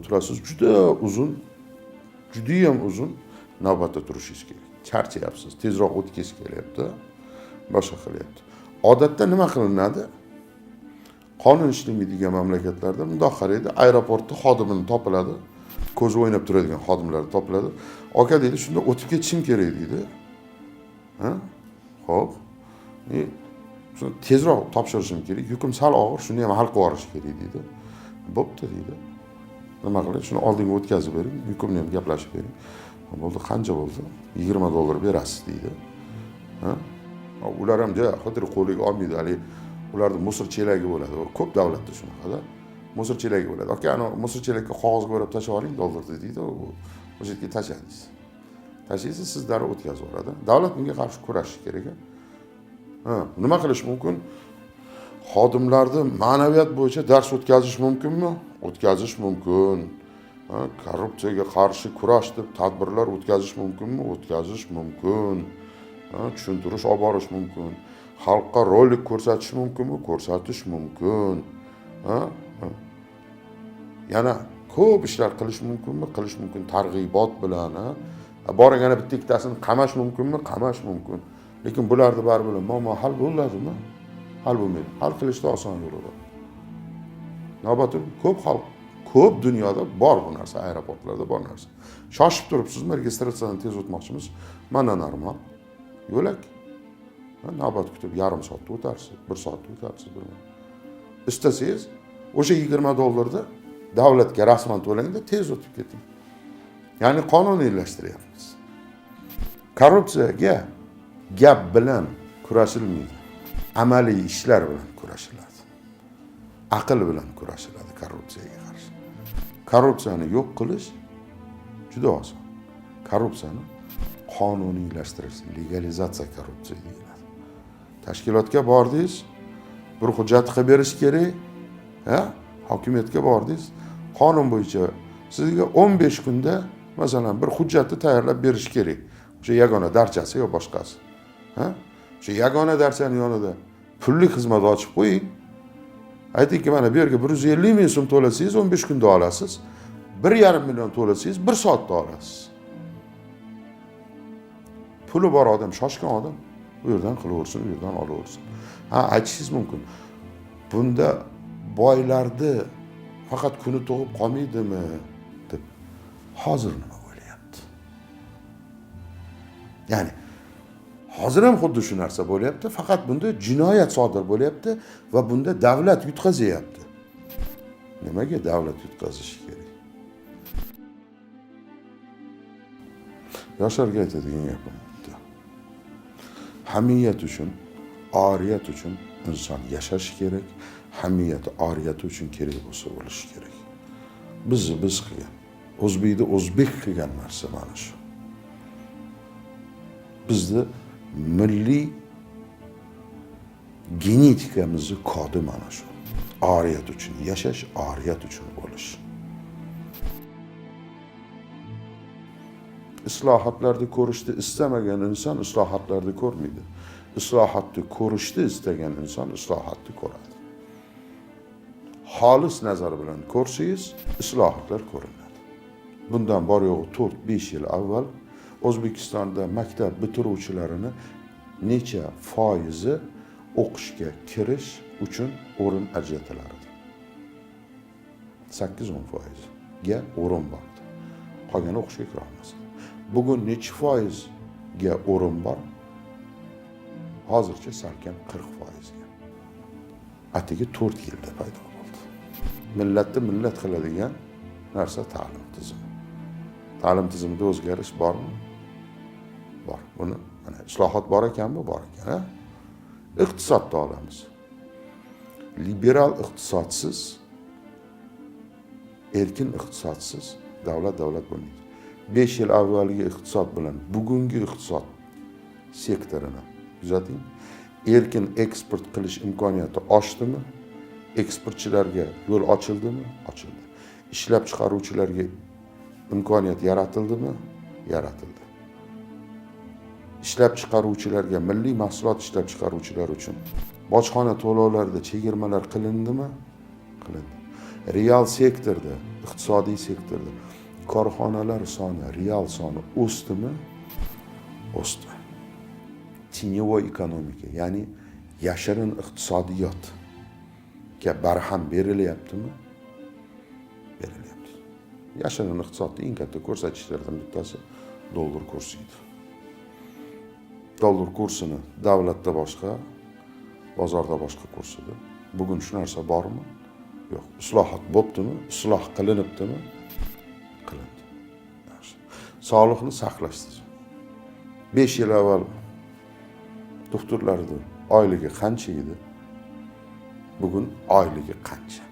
Turasiz, juda uzun, judayam uzun navbatda turishingiz kerak. Charchayapsiz, tezroq o'tkingiz kelyapti, boshqa qilyapti. Odatda nima qilinadi? Qonun ishlamaydigan mamlakatlarda bundoq qaraydi, aeroportda xodimini topiladi, ko'zi o'ynab turadigan xodimlar topiladi. Aka deydi, shunda o'tib ketishim kerak deydi. Ha? Xo'p. Shuni tezroq topshirishim kerak, yukim sal og'ir, shuni ham hal qilib yuborish kerak deydi. Bo'pti deydi. Nima qilay? Shuni oldinga o'tkazib bering, yukimni ham gaplashib bering. Bo'ldi, qancha bo'ldi? $20 berasiz deydi. Ha? Ular ham juda xuddi qo'liga olmaydi, hali ularda musor chelagi bo'ladi. Ko'p davlatda shunaqada. Musor chelagi bo'ladi. Aka, ana musor chelakka qog'ozga o'rab tashlab oling dollarni deydi, o'sha yerga tashlaysiz. Tashlaysiz, siz darrov o'tkazib yuboradi. Davlat bunga qarshi kurashishi kerak. Ha, nima qilish mumkin? Xodimlarni ma'naviyat bo'yicha dars o'tkazish mumkinmi? O'tkazish mumkin. Ha, korrupsiyaga qarshi kurash deb tadbirlar o'tkazish mumkinmi? O'tkazish mumkin. Ha, tushuntirish olib borish mumkin. Xalqqa rolik ko'rsatish mumkinmi? Ko'rsatish mumkin. Ha? Yana ko'p ishlar qilish mumkinmi? Qilish mumkin targ'ibot bilan, ha? Boring yana bitta ikkitasini qamash mumkinmi? Qamash mumkin. Lekin bularni bari bilan muammo hal bo'ladimi? Hal bo'lmaydi. Hal qilishda oson yo'li bor. Navbatda ko'p xalq, ko'p dunyoda bor bu narsa, aeroportlarda bor narsa. Shoshib turibsizmi, registratsiyadan tez o'tmoqchimiz? Mana normal yo'lak. Navbat kutib yarim soatda o'tarsiz, 1 soatda o'tarsiz, bilmayman. Istasangiz o'sha $20 davlatga rasman to'langda tez o'tib keting. Ya'ni qonuniylashtiryapmiz. Korrupsiyaga gap bilan kurashilmaydi. Amaliy ishlar bilan kurashiladi. Aql bilan kurashiladi korrupsiyaga qarshi. Korrupsiyani yo'q qilish juda oson. Korrupsiyani qonuniylashtirish, legalizatsiya korrupsiya deyiladi. Tashkilotga bordingiz, bir hujjat qilib berish kerak, ha? Hokimiyatga bordingiz, qonun bo'yicha sizga 15 kunda masalan bir hujjatni tayyorlab berish kerak. O'sha yagona darchasi yo boshqasi. Ha? O'sha yagona darchani yonida pullik xizmat ochib qo'ying. Aytingki, mana bu yerga 150 ming so'm to'lasangiz 15 kunda olasiz. 1,5 million to'lasangiz 1 soatda olasiz. Puli bor odam, shoshgan odam u yerdan qilaversin, u yerdan olaversin. Ha, aytishingiz mumkin. Bunda boylarni faqat kuni tug'ib qolmaydimi deb. Hozir nima bo'lyapti? Ya'ni hozir ham xuddi shu narsa bo'lyapti, faqat bunda jinoyat sodir bo'lyapti va bunda davlat yutqazyapti. Nimaga davlat yutqazishi kerak? Yoshlarga aytadigan gapim bitta. Hamiyat uchun, oriyat uchun inson yashashi kerak, hamiyati oriyati uchun kerak bo'lsa bo'lishi kerak. Bizni biz qilgan, o'zbekni o'zbek qilgan narsa mana shu. Bizni milliy genetikamizni kodi mana shu. Oriyat uchun yashash, oriyat uchun o'lish. Islohotlarni ko'rishni istamagan inson islohotlarni ko'rmaydi. Islohotni ko'rishni istagan inson islohotni ko'radi. Xolis nazar bilan ko'rsangiz, islohotlar ko'rinadi. Bundan bor yo'g'i 4-5 yil avval O'zbekistonda maktab bitiruvchilarini necha foizi o'qishga kirish uchun o'rin ajratilar edi? 8-10 foizga o'rin bor edi. Qolgani o'qishga kira olmas edi. Bugun nechi foizga o'rin bor? Hozircha salkam 40%ga. Atigi 4 yilda paydo bo'ldi. Millatni millat qiladigan narsa ta'lim tizimi. Ta'lim tizimida o'zgarish bormi? Bor. Buni mana islohot bor ekanmi? Bor ekan, ha? Iqtisodni olamiz. Liberal iqtisodsiz, erkin iqtisodsiz davlat davlat bo'lmaydi. 5 yil avvalgi iqtisod bilan bugungi iqtisod sektorini kuzating. Erkin eksport qilish imkoniyati oshdimi? Eksportchilarga yo'l ochildimi? Ochildi. Ishlab chiqaruvchilarga imkoniyat yaratildimi? Yaratildi. Ishlab chiqaruvchilarga, milliy mahsulot ishlab chiqaruvchilar uchun bojxona to'lovlarida chegirmalar qilindimi? Qilindi. Real sektorda, iqtisodiy sektorda korxonalar soni, real soni o'sdimi? O'sdi. Теневой ekonomika, ya'ni yashirin iqtisodiyotga barham berilyaptimi? Berilyapti. Yashirin iqtisodni eng katta ko'rsatkichlaridan bittasi dollar kursi edi. Dollar kursini davlatda boshqa, bozorda boshqa kurs edi. Bugun shu narsa bormi? Yo'q. Islohot bo'ptimi? Isloh qilinibdimi? Qilindi. Yaxshi. Sog'liqni saqlash tizimi. 5 yil avval doktorlarning oyligi qancha edi? Bugun oyligi qancha?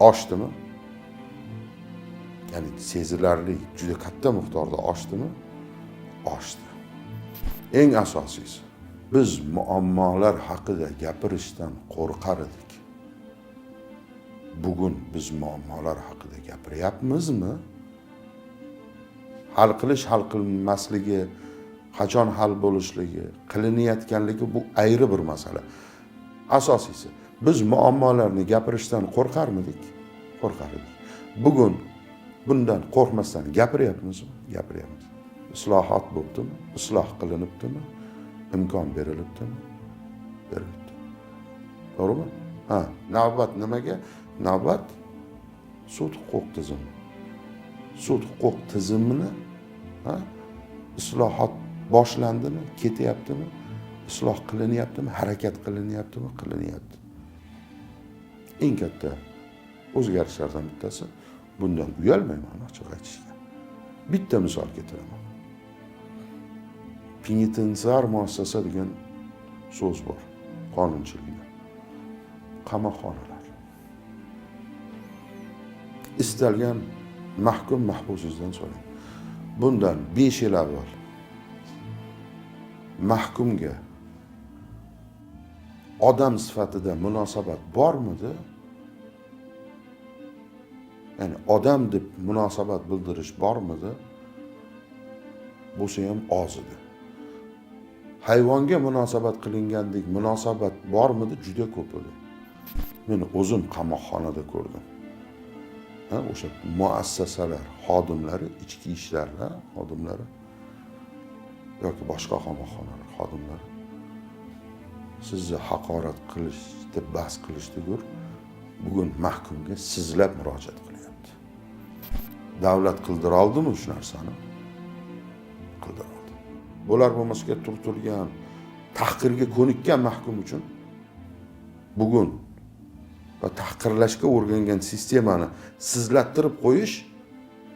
Oshdimi? Ya'ni sezilarli, juda katta miqdorda oshdimi? Oshdi. Eng asosiysi, biz muammolar haqida gapirishdan qo'rqar edik. Bugun biz muammolar haqida gapiryapmizmi? Hal qilish, hal qilinmasligi, qachon hal bo'lishligi, qilinayotganligi bu ayri bir masala. Asosiysi, biz muammolarni gapirishdan qo'rqarmidik? Qo'rqar edik. Bugun bundan qo'rqmasdan gapiryapmizmi? Gapiryapmiz. Islohot bo'ptimi? Isloh qilinibdimi? Imkon berilibdimi? Berilibdi. To'g'rimi? Ha, navbat nimaga? Navbat sud huquq tizimi. Sud huquq tizimini, ha, islohot boshlandimi, ketyaptimi? Isloh qilinyaptimi, harakat qilinyaptimi? Qilinyapti. Eng katta o'zgarishlardan bittasi, bundan uyalmayman ochiq aytishga. Bitta misol keltiraman. Penitensiar muassasa degan so'z bor qonunchilikda. Qamoqxonalar. Istalgan mahkum mahbusingizdan so'rang. Bundan 5 yil avval mahkumga odam sifatida munosabat bormidi? Ya'ni odam deb munosabat bildirish bormidi? Bo'lsa ham oz edi. Hayvonga munosabat qilingandek munosabat bormidi? Juda ko'p edi. Men o'zim qamoqxonada ko'rdim. Ha, o'sha muassasalar xodimlari, ichki ishlar xodimlari yoki boshqa qamoqxonalar xodimlari sizni haqorat qilishda bas qilishdi ko'r, bugun mahkumga sizlab murojaat qilyapti. Davlat qildira oldimi shu narsani? Qildira oldi. Bo'lar bo'lmasga turtilgan, tahqirga ko'nikkan mahkum uchun bugun va tahqirlashga o'rgangan sistemani sizlattirib qo'yish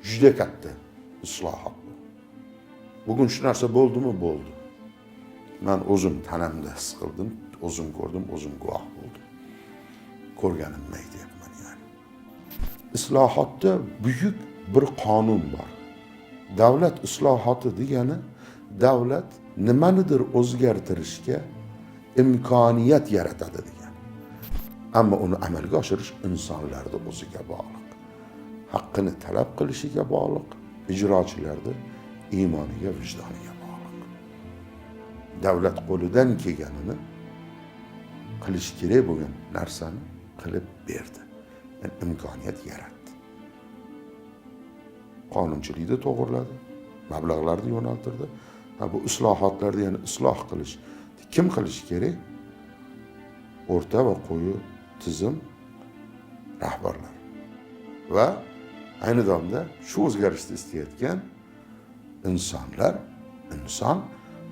juda katta islohot. Bugun shu narsa bo'ldimi? Bo'ldi. Men o'zim tanamda his qildim, o'zim ko'rdim, o'zim guvoh bo'ldim. Ko'rganimni aytyapman ya'ni. Islohotda buyuk bir qonun bor. Davlat islohoti degani davlat nimanidir o'zgartirishga imkoniyat yaratadi degani. Ammo uni amalga oshirish insonlarni o'ziga bog'liq. Haqqini talab qilishiga bog'liq, ijrochilarni iymoniga, vijdoniga bog'liq. Davlat qo'lidan kelganini qilish kerak bo'lgan narsani qilib berdi. Yani imkoniyat yaratdi. Qonunchilikni to'g'irladi, mablag'larni yo'naltirdi. Ha, bu islohotlarni, ya'ni isloh qilish kim qilishi kerak? O'rta va quyi tizim rahbarlari va Ayni damda shu o'zgarishni istayotgan insonlar, inson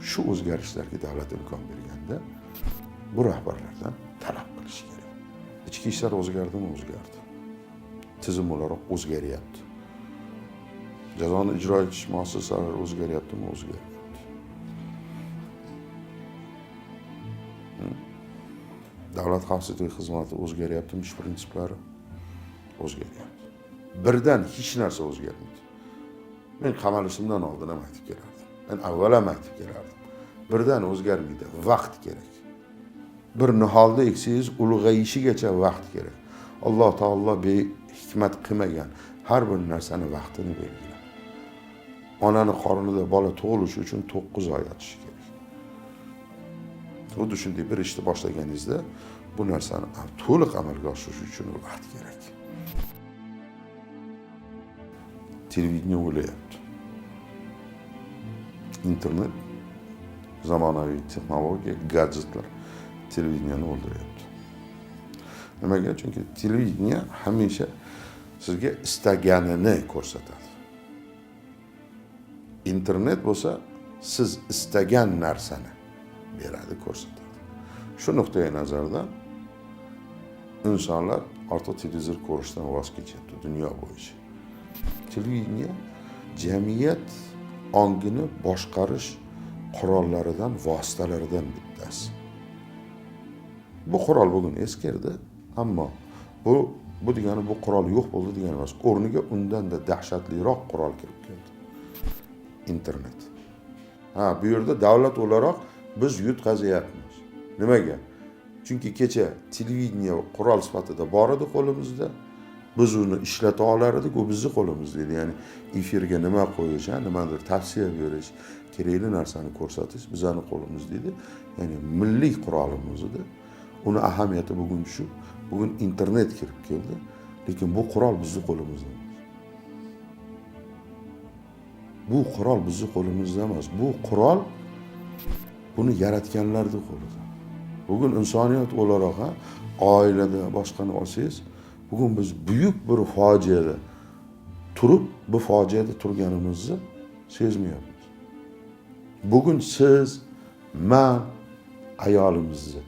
shu o'zgarishlarga davlat imkon berganda bu rahbarlardan talab qilish kerak. Ichki ishlar o'zgardimi? O'zgardi. Tizim o'laroq o'zgaryapti. Jazoni ijro etish muassasalari o'zgaryaptimi? O'zgaryapti. Davlat xavfsizlik xizmati o'zgaryaptimi? Ish prinsiplari o'zgaryapti. Birdan hech narsa o'zgarmaydi. Men qamalishimdan oldin ham aytib kelardim. Men avval ham aytib kelardim. Birdan o'zgarmaydi, vaqt kerak. Bir niholni eksangiz ulg'ayishigacha vaqt kerak. Alloh taolo behikmat qilmagan, har bir narsani vaqtini belgilagan. Onani qornida bola tug'ilishi uchun 9 oy yotishi kerak. Xuddi shunday bir ishni boshlaganingizda bu narsani to'liq amalga oshirish uchun vaqt kerak. Televideniye o'layapti. Internet, zamonaviy texnologiya, gadjetlar televideniyani o'ldiryapti. Nimaga? Chunki televideniye hamisha sizga istaganini ko'rsatadi. Internet bo'lsa siz istagan narsani beradi, ko'rsatadi. Shu nuqtai nazardan insonlar ortiq televizor ko'rishdan voz kechyapti dunyo bo'yicha. Televideniye jamiyat ongini boshqarish qurollaridan, vositalaridan bittasi. Bu qurol bugun eskirdi, ammo bu degani bu qurol yo'q bo'ldi degani emas. O'rniga undan-da dahshatliroq qurol kirib keldi. Internet. Ha, bu yerda davlat o'laroq biz yutqazyapmiz. Nimaga? Chunki kecha televideniye qurol sifatida bor edi qo'limizda. Biz uni ishlata olar edik, u bizni qo'limizda edi. Ya'ni efirga nima qo'yish, nimadir tavsiya berish, kerakli narsani ko'rsatish bizning qo'limizda edi. Ya'ni milliy qurolimiz edi. Uni ahamiyati bugun shu. Bugun internet kirib keldi, lekin bu qurol bizni qo'limizda emas. Bu qurol bizni qo'limizda emas. Bu qurol buni yaratganlarning qo'lida. Bugun insoniyat o'laroq, ha, oilada boshqani olsangiz, bugun biz buyuk bir fojiada turib, bu fojiada turganimizni sezmayapmiz. Bugun siz, men, ayolimizni,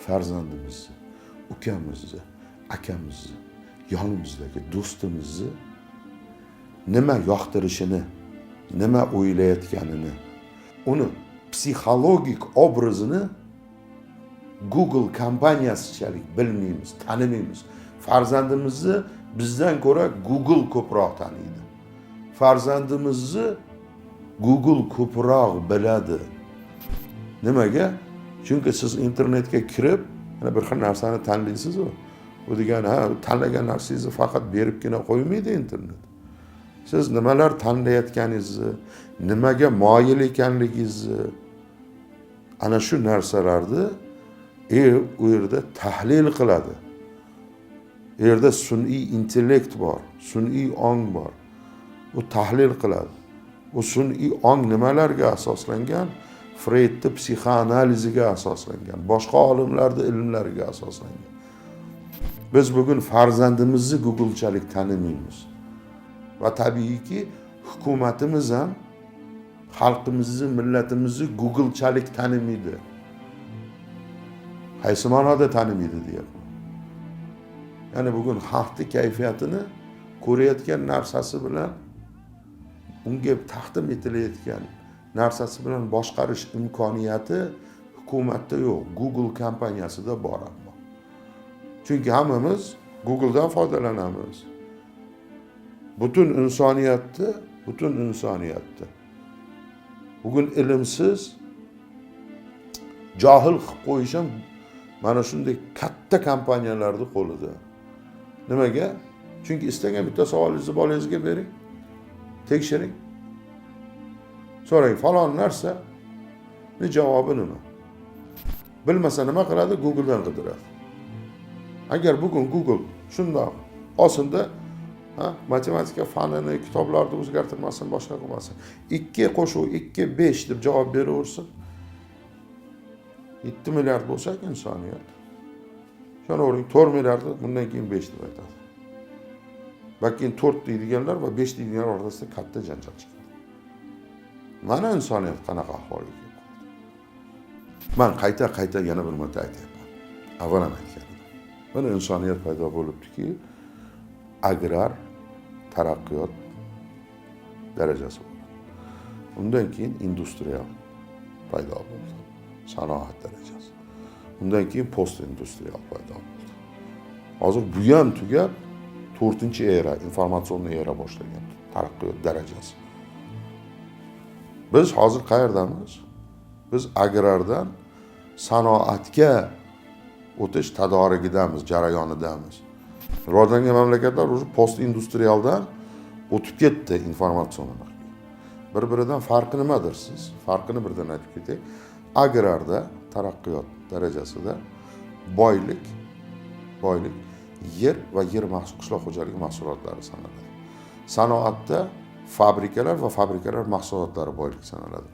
farzandimizni, ukamizni, akamizni, yonimizdagi do'stimizni nima yoqtirishini, nima o'ylayotganini, uni psixologik obrazini Google kompaniyasichalik bilmaymiz, tanimaymiz. Farzandimizni bizdan ko'ra Google ko'proq taniydi. Farzandimizni Google ko'proq biladi. Nimaga? Chunki siz internetga kirib, mana bir xil narsani tanlaysiz-ku. Bu degani, ha, tanlagan narsangizni faqat beribgina qo'ymaydi internet. Siz nimalar tanlayotganingizni, nimaga moyil ekanligingizni, ana shu narsalarni u yerda tahlil qiladi. U yerda sun'iy intellekt bor, sun'iy ong bor. U tahlil qiladi. U sun'iy ong nimalarga asoslangan? Freydni psixoanaliziga asoslangan, boshqa olimlarning ilmlariga asoslangan. Biz bugun farzandimizni Google'chalik tanimaymiz. Va tabiiyki, hukumatimiz ham xalqimizni, millatimizni Google'chalik tanimaydi. Qaysi ma'noda tanimaydi deyapman. Ya'ni bugun xalqning kayfiyatini ko'rayotgan narsasi bilan unga taqdim etilayotgan narsasi bilan boshqarish imkoniyati hukumatda yo'q, Google kompaniyasida bor ammo. Chunki hammamiz Google'dan foydalanamiz. Butun insoniyatni bugun ilmsiz johil qilib qo'yish ham mana shunday katta kompaniyalarning qo'lida. Nimaga? Chunki istagan bitta savolingizni bolangizga bering, tekshiring. So'rang, falon narsa ni javobi nima? Bilmasa nima qiladi? Google'dan qidiradi. Agar bugun Google shundoq olsinda, ha, matematika fanini, kitoblarni o'zgartirmasin, boshqa qilmasin. 2 qo'shuv 2 5 deb javob beraversin. 7 milliard bo'lsak insoniyat. Ishonavering, 4 milliardni bundan keyin 5 deb aytadi. Va keyin 4 deydiganlar va 5 deydiganlar o'rtasida katta janjal chiqadi. Mana insoniyat qanaqa ahvolga kelib qoldi. Man qayta-qayta yana bir marta aytyapman. Avval ham aytgan edim. Mana insoniyat paydo bo'libdiki, agrar taraqqiyot darajasi bo'ladi. Undan keyin industrial paydo bo'ldi. Sanoat darajasi. Undan keyin postindustrial paydo bo'ldi. Hozir bu ham tugab, 4-era, informatsion era boshlangan, taraqqiyot darajasi. Biz hozir qayerdamiz? Biz agrardan sanoatga o'tish tadorigidamiz, jarayonidamiz. Rivojlangan mamlakatlar уже postindustrialdan o'tib ketdi informatsion. Bir-biridan farqi nimadir siz? Farqini birdan aytib ketay. Agrarda taraqqiyot darajasida boylik yer va yer qishloq xo'jaligi mahsulotlari sanaladi. Sanoatda fabrikalar va fabrikalar mahsulotlari boylik sanaladi.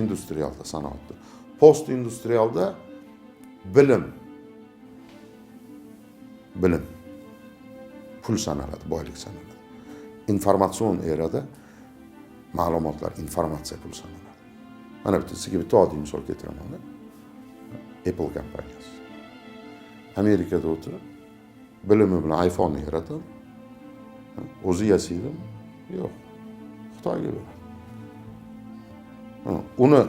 Industrialda, sanoatda. Postindustrialda bilim pul sanaladi, boylik sanaladi. Informatsion erada ma'lumotlar, informatsiya pul sanaladi. Mana bitta sizga bitta oddiy misol keltiraman. Apple kompaniyasi. Amerikada o'tirib, bilimi bilan iPhone'ni yaratadi. O'zi yasaydimi? Yo'q. Xitoyga beradi. Uni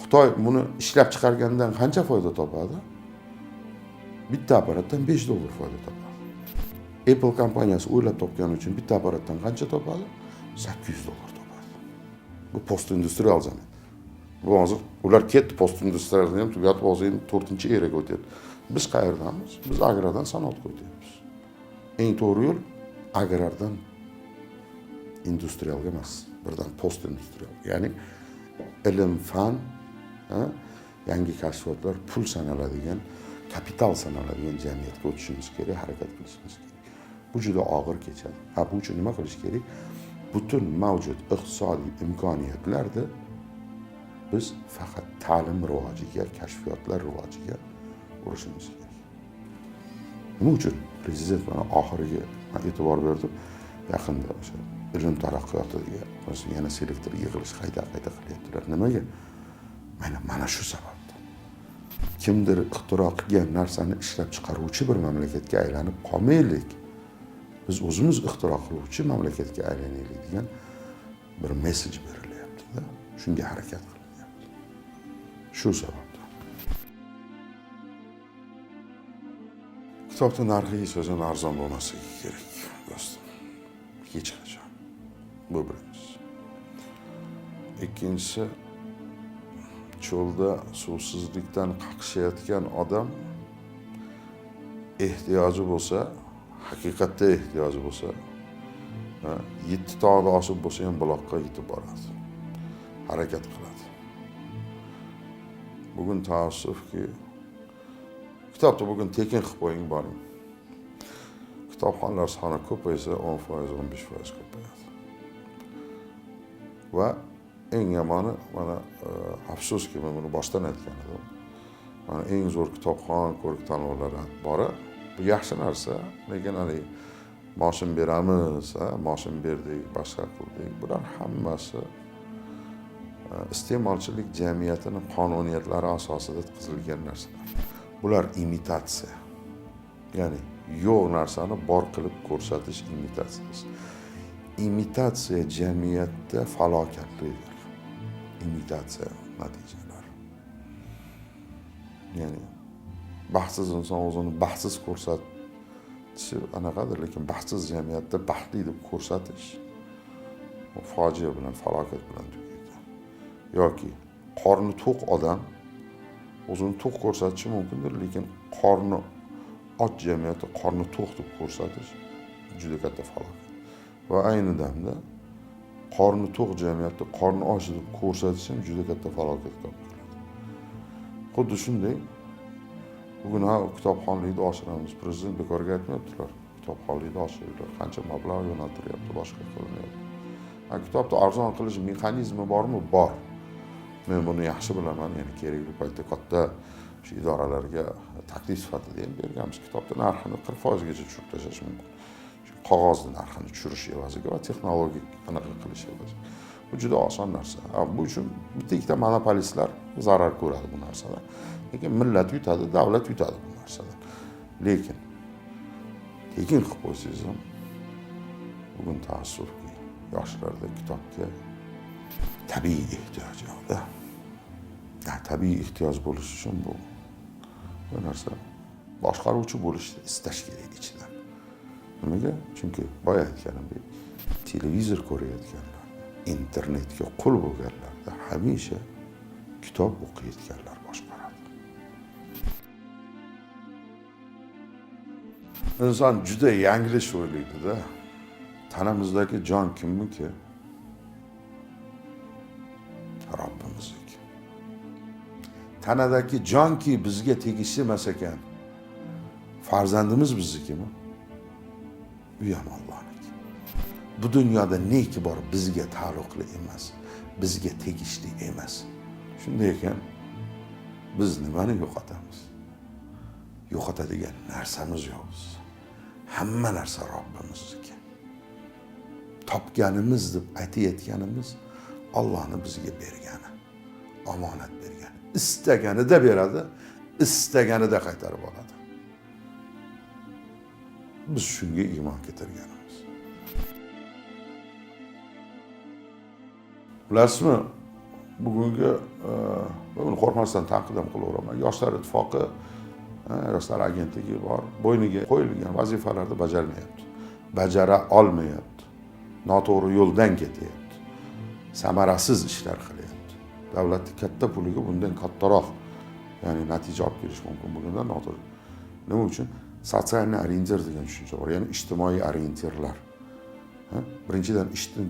Xitoy buni ishlab chiqargandan qancha foyda topadi? Bitta apparatdan $5 foyda topadi. Apple kompaniyasi o'ylab topgani uchun bitta apparatdan qancha topadi? $800 topadi. Bu postindustrial zamon. Bu hozir ular ketdi, postindustrialni ham tugatib, hozir endi 4-eraga o'tyapti. Biz qayerdamiz? Biz agrardan sanoatga o'tyapmiz. Eng to'g'ri yo'l agrardan industrialga emas, birdan postindustrial. Ya'ni ilm, fan, yangi kashfiyotlar pul sanaladigan, kapital sanaladigan jamiyatga o'tishimiz kerak, harakat qilishimiz kerak. Bu juda og'ir kechadi. Ha, bu uchun nima qilish kerak? Butun mavjud iqtisodiy imkoniyatlarni biz faqat ta'lim rivojiga, kashfiyotlar rivojiga urishimiz kerak. Nima uchun prezident mana oxiriga e'tibor berdim, yaqinda o'sha ilm taraqqiyotiga yana selektor yig'ilish qayta-qayta qilyaptilar. Nimaga? Mana shu sababdan. Kimdir ixtiro qilgan narsani ishlab chiqaruvchi bir mamlakatga aylanib qolmaylik. Biz o'zimiz ixtiro qiluvchi mamlakatga aylanaylik degan bir message berilyapti-da. Shunga harakat qilinyapti. Shu sababdan. Kitobning narxi hech qachon arzon bo'lmasligi kerak, do'stim. Hech qachon. Bu birinchisi. Ikkinchisi, cho'lda suvsizlikdan qaqshayotgan odam ehtiyoji bo'lsa, haqiqatda ehtiyoji bo'lsa, 7 tog'ni oshib bo'lsa ham buloqqa yetib boradi. Harakat qiladi. Bugun taassufki, kitobni bugun tekin qilib qo'ying, boring. Kitobxonlar soni ko'paysa 10%, 15% ko'payadi. Va eng yomoni, mana afsuski, men buni boshdan aytgan edim. Mana eng zo'r kitobxon ko'rik tanlovlari bor. Bu yaxshi narsa, lekin haligi moshin beramiz, moshin berdik, boshqa qildik. Bular hammasi iste'molchilik jamiyatini qonuniyatlari asosida tuzilgan narsalar. Bular imitatsiya. Ya'ni yo'q narsani bor qilib ko'rsatish imitatsiyasi. Imitatsiya jamiyatda falokatlidir. Imitatsiya natijalari. Ya'ni baxtsiz inson o'zini baxtsiz ko'rsatishi anaqadir, lekin baxtsiz jamiyatda baxtli deb ko'rsatish fojia bilan, falokat bilan tugaydi. Yoki qorni to'q odam o'zini to'q ko'rsatishi mumkindir, lekin qorni och jamiyatda qorni to'q deb ko'rsatish juda katta falokat. Va ayni damda qorni to'q jamiyatda qorni och deb ko'rsatish ham juda katta falokatga olib keladi. Xuddi shunday bugun ha kitobxonlikni oshiramiz, prezident bekorga aytmayaptilar. Kitobxonlikni oshiringlar, qancha mablag' yo'naltiryapti, boshqa qilinyapti. Ha, kitobni arzon qilish mexanizmi bormi? Bor. Men buni yaxshi bilaman, ya'ni kerakli paytda katta Shu idoralarga taklif sifatida ham berganmiz. Kitobni narxini 40% gacha tushirib tashlash mumkin. Shu qog'ozni narxini tushirish evaziga va texnologik anaqa qilish evaziga. Bu juda oson narsa. Bu uchun bitta ikkita monopolistlar zarar ko'radi bu narsadan. Lekin millat yutadi, davlat yutadi bu narsadan. Lekin tekin qilib qo'ysangiz ham bugun taassufki yoshlarda kitobga tabiiy ehtiyoj yo'qda. Tabiiy ehtiyoj bo'lishi uchun bu narsa boshqaruvchi bo'lishni istash kerak ichidan. Nimaga? Chunki boya aytganimdek, televizor ko'rayotganlar, internetga qul bo'lganlarda hamisha kitob o'qiyotganlar boshqaradi. Inson juda yanglish o'ylaydi-da. Tanamizdagi jon kimniki? Robbimizniki. Tanadagi jonki bizga tegishli emas ekan, farzandimiz biznikimi? U ham Allohniki. Bu dunyoda neki bor bizga taalluqli emas, bizga tegishli emas. Shunday ekan, biz nimani yo'qotamiz? Yo'qotadigan narsamiz yo'q biz. Hamma narsa Robbimizniki. Topganimiz deb aytayotganimiz Allohni bizga bergani, omonat bergani. Istaganida beradi, istaganida qaytarib oladi. Biz shunga iymon keltirganimiz. Bilasizmi, bugungi buni qo'rqmasdan tanqid ham qilaveraman. Yoshlar ittifoqi, yoshlar agentligi bor, bo'yniga qo'yilgan vazifalarni bajarmayapti. Bajara olmayapti. Noto'g'ri yo'ldan ketyapti. Samarasiz ishlar qilyapti. Davlatning katta puliga bundan kattaroq, ya'ni natija olib kelish mumkin bo'lgandan noto'g'ri. Nima uchun? Sotsialniy orientir degan tushuncha bor, ya'ni ijtimoiy orientirlar. Birinchidan,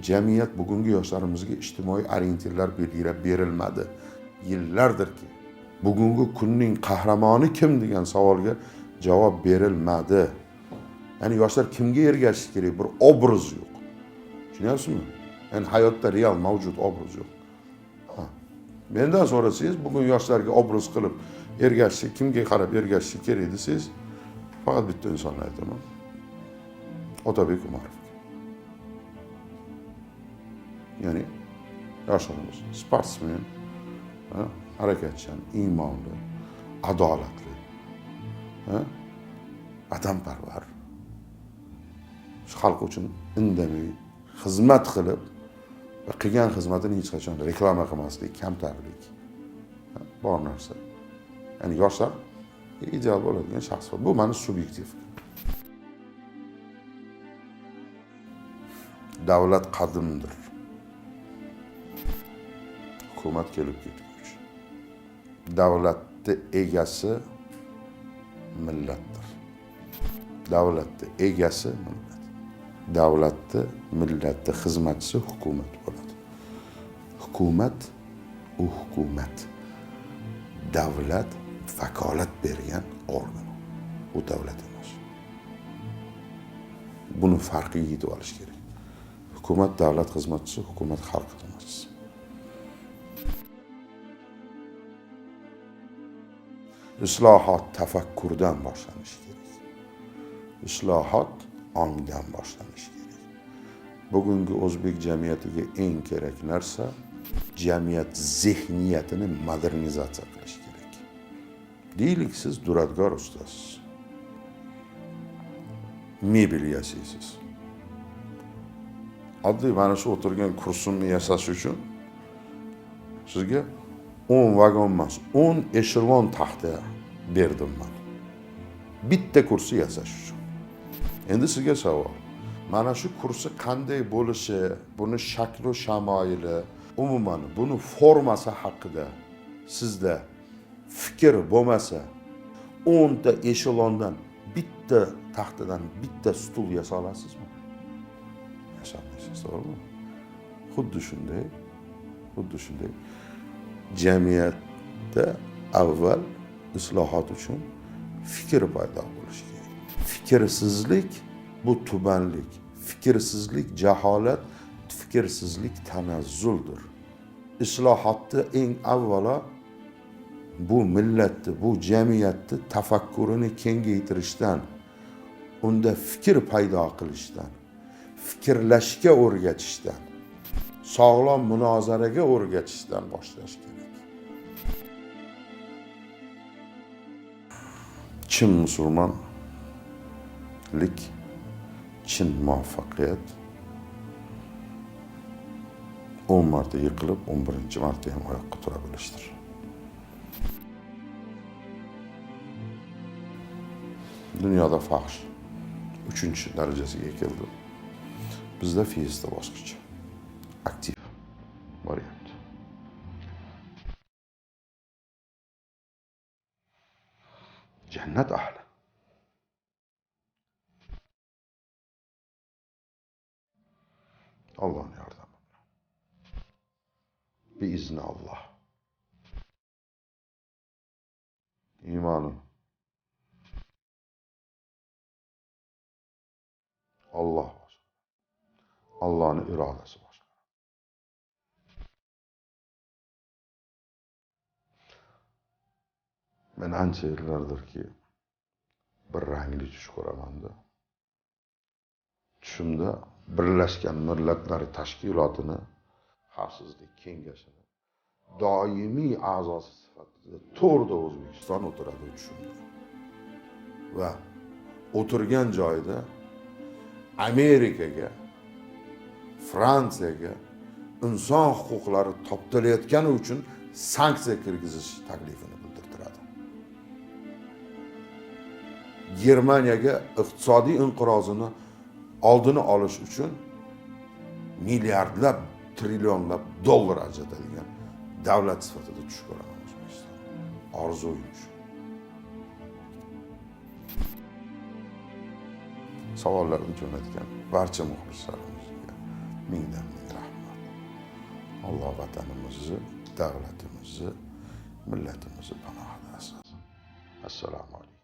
jamiyat bugungi yoshlarimizga ijtimoiy orientirlar belgilab berilmadi. Yillardirki bugungi kunning qahramoni kim degan savolga javob berilmadi. Ya'ni yoshlar kimga ergashish kerak? Bir obraz yo'q. Tushunyapsizmi? Ya'ni hayotda real mavjud obraz yo'q. Mendan so'rasangiz, bugun yoshlarga obraz qilib ergashishi, kimga qarab ergashishi kerak desangiz, faqat bitta insonni aytaman. Otabek Umarov. Ya'ni yoshlarimiz sportsmen, harakatchan, iymonli, adolatli, vatanparvar, xalq uchun indamay xizmat qilib va qilgan xizmatini hech qachon reklama qilmaslik, kamtarlik bor narsa. Ya'ni yoshlar ideal bo'ladigan shaxs. Bu meni subyektiv. Davlat qadimdir. Hukumat kelib ketguvchi. Davlatni egasi millatdir. Davlatni egasi millat. Davlatni, millatni xizmatchisi hukumat bo'ladi. Hukumat u hukumat. Davlat vakolat bergan organ. U davlat emas. Buni farqiga yetib olish kerak. Hukumat davlat xizmatchisi, hukumat xalq xizmatchisi. Islohot tafakkurdan boshlanishi kerak. Islohot ongdan boshlanishi kerak. Bugungi o'zbek jamiyatiga eng kerak narsa jamiyat zehniyatini modernizatsiya qilish kerak. Deylik, siz duradgor ustasiz. Mebel yasaysiz. Oddiy mana shu o'tirgan kursimni yasash uchun sizga 10 vagon emas, 10 eshelon taxta berdim man. Bitta kursi yasash uchun. Endi sizga savol. Mana shu kursi qanday bo'lishi, buni shaklu shamoili, umuman buni formasi haqida sizda fikr bo'lmasa, 10 ta eshelondan bitta taxtadan bitta stul yasa olasizmi? Yasaolmaysiz, to'g'rimi? Xuddi shunday, xuddi shunday. Jamiyatda avval islohot uchun fikr paydo bo'lishi kerak. Fikrsizlik bu tubanlik, fikrsizlik jaholat, fiksizlik tanazzuldir. Islohotni eng avvalo Bu millatni, bu jamiyatni tafakkurini kengaytirishdan, unda fikr paydo qilishdan, fikrlashga o'rgatishdan, sog'lom munozaraga o'rgatishdan boshlash kerak. Chin musulmonlik, chin muvaffaqiyat 10 marta yiqilib, 11-marta ham oyoqqa tura bilishdir. Dunyoda fahsh 3-darajasiga keldi. Bizda fiesta bosqichi aktiv boryapti. Jannat ahli. Allohning yordami bilan. Biizni Alloh. Iymonim. Alloh boshqa. Allohning irodasi boshqa. Men ancha yillardirki bir rangli tush ko'raman-da. Tushimda Birlashgan Millatlar Tashkilotini Xavfsizlik Kengashini doimiy a'zosi sifatida to'rda O'zbekiston o'tiradi tushimda. Va o'tirgan joyida Amerikaga, Fransiyaga inson huquqlari toptalayotgani uchun sanksiya kirgizish taklifini bildirtiradi. Germaniyaga iqtisodiy inqirozini oldini olish uchun milliardlab, trillionlab dollar ajratadigan davlat sifatida tush ko'raman O'zbekiston. Orzuyim shu. Savollarni jo'natgan barcha muxlislarimizga mingdan ming rahmat. Alloh vatanimizni, davlatimizni, millatimizni panohida asrasin. Assalomu alaykum.